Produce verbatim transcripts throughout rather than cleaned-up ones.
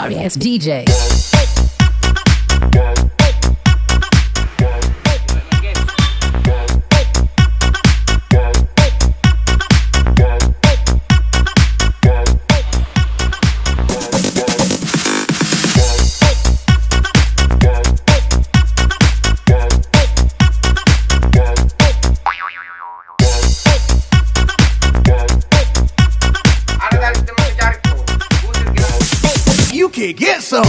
Sorry ass D J. You can get some.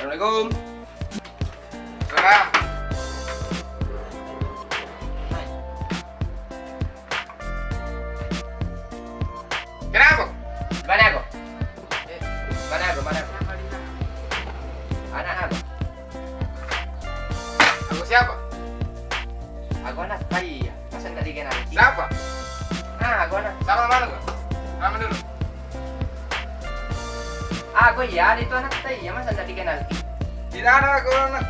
Assalamualaikum. Salam. Kenapa? Mana aku? Eh, mana aku? Mana aku? Anak aku. Aku siapa? Aku anak Taya. Masa ndak dikenal? Siapa? Ah, aku anak. Siapa nama lu? Nama dulu. Ah, aku iya, ada itu anak Taya. Masa ndak dikenal? Tidak ada aku anak.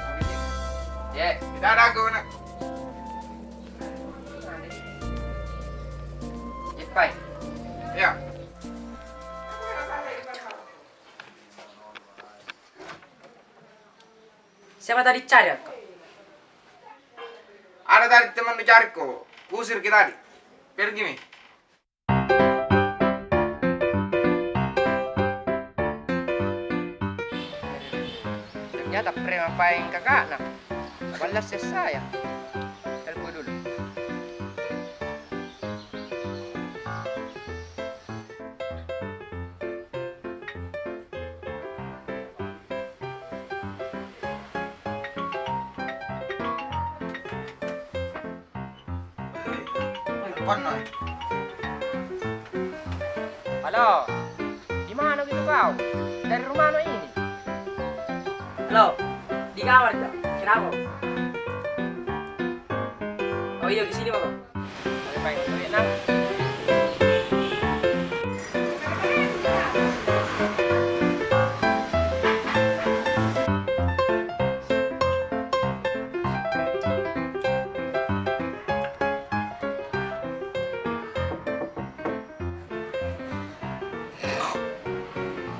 Ya. Tidak ada aku anak. Ipai. Ya. Siapa tadi cari aku? Ada tadi teman nu cari ko. Kusir ki tadi. Pergi mi. Ternyata preman paeng kakakna. Balas ya saya. Telepon dulu. Halo, di mana gitu kau? Dari rumah no ini? Halo, di kamar ja. Kenapa? Oh iya, di sini, Bang.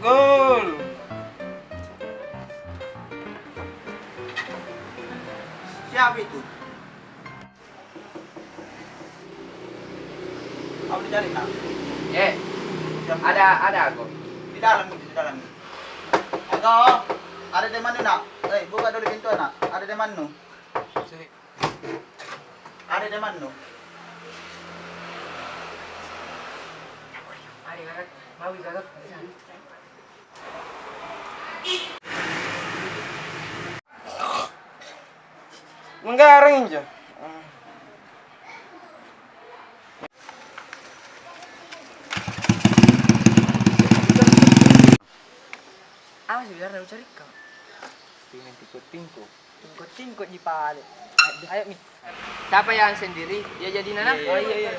Gol. Siapa itu? Apa dicari, Kak? Eh, ada, ada aku. Di dalam, di dalam. Ego, ada temannu, nak? Eh, buka dulu pintu, nak. Ada temannu. Sini. Ada temannu. Ada, Kak. Mau, Kak. Menggarang injo. Apa sebenarnya lu cari kau? Pengen tingkut-tingkut. Tingkut-tingkut di pale. Ayo mi. Siapa yang sendiri? Dia jadi nana? Iya, iya, iya.